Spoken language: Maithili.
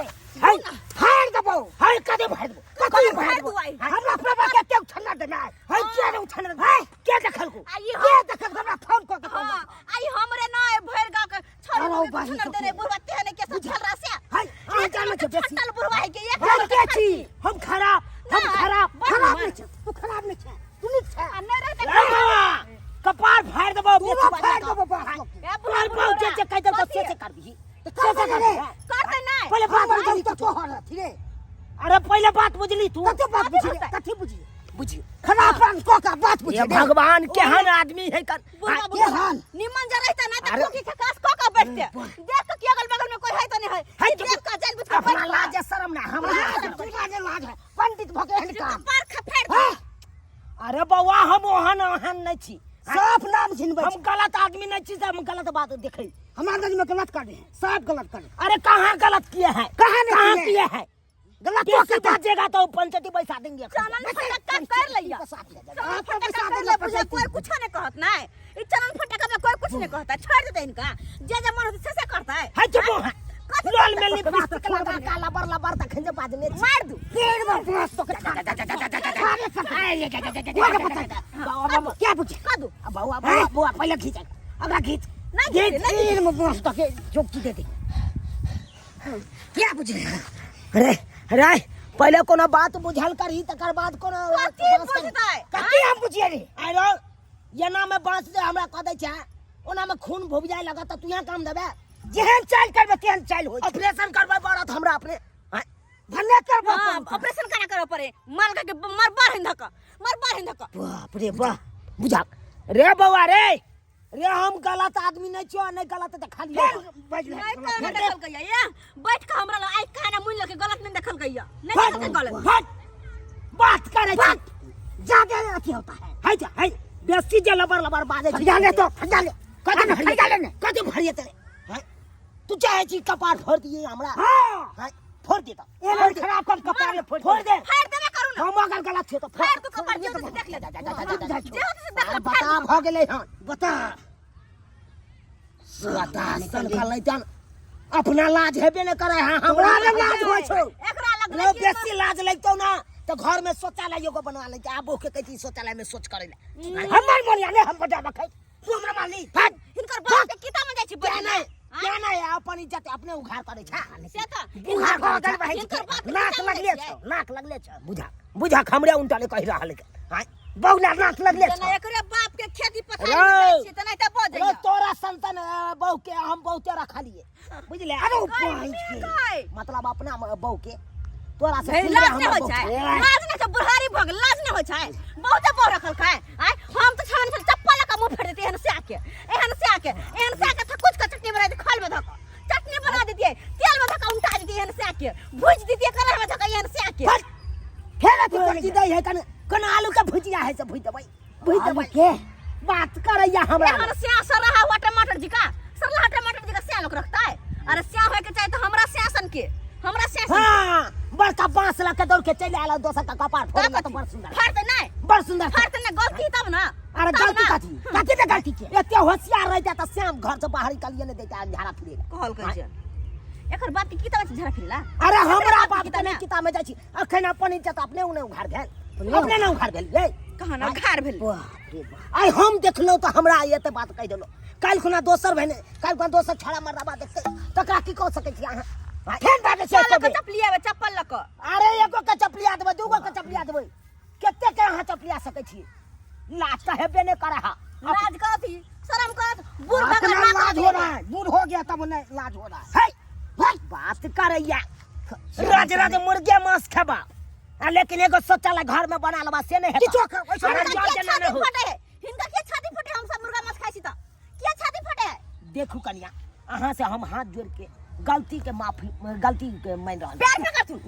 है फाड़ देबो है कदे फाड़ देबो कथी फाड़ देबो आई। हमरा अपना के के उछलना देना है है के ने उछलना है के देखल को आ ई के देखल हमरा फोन कर के हां आई हमरे ना ए भर गांव के छोरी अरे के बाही छुनर तो दे रे बुढ़वा तेहने के सब छल रहा से है अहाँ जानै छै बेसी छटल बुढ़वा है के एक हम के छी हम खराब हम नहीं, खराब बड़ खराब निमन। नहीं छै तू खराब नहीं छै तू नीक छै आ नहीं रहते ए बाबा कपार फाड़ देबो तोरा फाड़ देबो बाप ए तोर बाप जे जे कहि देलको से से करबिही से से करबिही करते नहीं पहिले बात हमर बुझली गलती तू तोहर अथी रे अरे पहिले बात बुझली तू कते बात बुझी रे कथी बुझी बुझियो खराब पान को का बात बुझी ये भगवान केहन आदमी है कर बुढ़वा के बुढ़वा हाल? निमन जे रहता ना त अरे- खोखी खकास क के बैठते देख के अगल बगल में कोई है तो नहीं है है ई तो- देख के जान बुझ के अपना बैठ लाज शर्म ना हमरा लाज है, तू लाज है, लाज है पंडित भके एहन काम पार खफेर हाँ? अरे बौआ हम ओहन ओहन नहीं छी साफ नाम छिनबै हम गलत आदमी नहीं छी से हम गलत बात देखै हमारा नजर में गलत कर रहे हैं साफ गलत कर रहे हैं अरे कहाँ गलत किए हैं कहाँ नहीं कहाँ किए? किए हैं गलत तो बेसी के बाजेगा तो पंचायती बैठा देंगे चनन फटक्का कर लैया चनन फटक्का कर ले बुझे कोई कुछ नहीं कहत ना ई चनन फटक्का में कोई कुछ नहीं कहता छोड़ देते इनका जे जे मन होता से से करता है है चुप हो लोल में लिपस्टिक लगा का लबर लबर तखन जे बाजने छी। मार दू पेड़ में बांस तो के अरे सब बाबा क्या पूछे कह दू बौआ बौआ बौआ पहिले खींच अगला खींच नहीं खींचे, नहीं पेड़ में बांस तो के जोकी दे दे क्या पूछे अरे अरे पहिले कोनो बात बुझल करही तकर बाद कोनो कथी बुझतै? कथी हम बुझिए रे आरो एना में बांस दे हमरा कह दै छै ओना में खून भुब जाय लगत त तू यहाँ काम देबे जेहन चाल करबे तेहन चाल होई ऑपरेशन करबै पड़त हमरा अपने आँय? भन्ने करबो हां ऑपरेशन करा करो पड़े मार के मर बार हिंद धक मर बार हिंद धक बाप रे वाह बुझा रे बौआ रे रे हम गलत आदमी नहीं छियो नहीं गलत देखा लियो फिर नहीं काना देखल गया या बैठ के हमरा लग आई काना मुन लगे गलत नहीं देखल गया नहीं देखल गलत हट बात करे छी ज्यादा अथी होता है है जा है बेसी जे लबर लबर बाजे छी फरिया ले तो फरिया ले कथी फरिया ले ने कथी फरिया तेरे हैं तू चाहे छी कपार फोड़ दिए हमरा हां हैं फोड़ दे तो एना खराब कम कपार ले फोड़ दे फाड़ देबे करू ना हम अगर गलत छे तो फाड़ तू कपार जे होतै से देख ले जा जा जा जा जा जे होतै से देख ले बता भ गेलै हन बता बता सन खा लै जान अपना लाज हेबे ने करे हां हमरा तोरा ने लाज होइ छौ एकरा लग लो बेसी लाज लगतौ ना तो घर में शौचालय एगो बनवा ले आबो के कहती शौचालय में शौच करे ले हमर मन या ने हम बजा बखै तू हमरा मारली हट हिनकर बाप के किता में जाइ छी क्या बजै नहीं क्या नहीं अपन इज्जत अपने उघार करे छा से तऽ उघार करे छा हिनकर बाप के नाक किता में लगले जाइ छौ नाक लगले छौ बुझा बुझा हमरे उनटा ले कहि रहल के हां बौला नाक लगले जेना छौ एकरे बाप के खेती पथारी रे। में जाइ छी तऽ नहि तऽ बजैया रे तोरा संतन बहू के हम बहुते रखलिए बुझले अरे कहै, पाई के कहै। मतलब अपना बहू के तोरा से हे, सुनले लाज नहि हमर होइ बहू छै के। लाज नहि छै बुढ़ारी भऽ गेल लाज नहि होइ छै बहुते बहु रखल खाय आय हम तऽ छन छल चप्पल लऽ कऽ मुँह फेर देती एहन से आके एहन से आके एहन से आके थकुच कऽ चटनी बना देती खल में धऽ कऽ चटनी बना देतियै तेल में धऽ कऽ उल्टा देतियै एहन से आके भुजि देतियै कढ़ाई में धऽ कऽ एहन से आके हट। फेर अथी भुजि करै दै है कने कने आलू के भुजिया है से भुजि देबै भुजि आलू देबै के बात करैया हमरा एहन स्या सराहा हुआ टमाटर जी का सरलाहा टमाटर जी का स्या लोग रखता है अरे स्या होए के चाहे तो हमरा स्या सन के हमरा स्या सन हाँ बड़का बांस लऽ के दौड़ के चलि आयल दोसर का कपार फोड़ तो बड़ सुंदर फाड़ते नहीं बड़ सुंदर फाड़ते नहीं गलती तब ना अरे तब गलती ना। कथी कथी ने गलती के एते होशियार रहता तऽ श्याम घर से बाहर निकलिए नहीं देता झाड़ा फिरे कहल कहै छै एकर बाप के किताब छै झाड़ा फिरला अरे हमरा बाप बाप के के नहीं किताब किताब में जाइ छी अखन अपन इज्जत अपने उने उघार भेल अपने ने उघार भेल ये कहाँ ना उघार भेल बाप रे बाप आइ हम देखलहुँ तऽ हमरा एते बात कहि देलहुँ काल्हि खुना दोसर भेने काल्हि खुना दोसर छड़ा मर्दाबा देखतै तकरा की कह सकै छी अहाँ फेर बाजै छै चल के चपली आवे चप्पल लक अरे एगो के चपलिया देबै दूगो के चपलिया देबै कते के अहाँ चपलिया सकै छी लाज तऽ हेबे नहि करै हा लाज करत ही शरम करत बूढ़ भऽ अपना गेल लाज हो रहा है बूढ़ हो गया तब नहीं लाज हो रहा है है है बात करैया राज राज मुर्गे मांस खेबा आ लेकिन एगो शौचालय घर में बना लेबा से नहीं हेतौ। किछो वैसे अरे हिनका जल किया जेना छाती नहि हो। फटे है हिनका किया छाती फटे हम सब मुर्गा मांस खाइ छी तऽ किया छाती फटे है देखू कनिया अहाँ से हम हाथ जोड़ के गलती के माफी गलती के मान रहल छी। प्यार पे करथुन।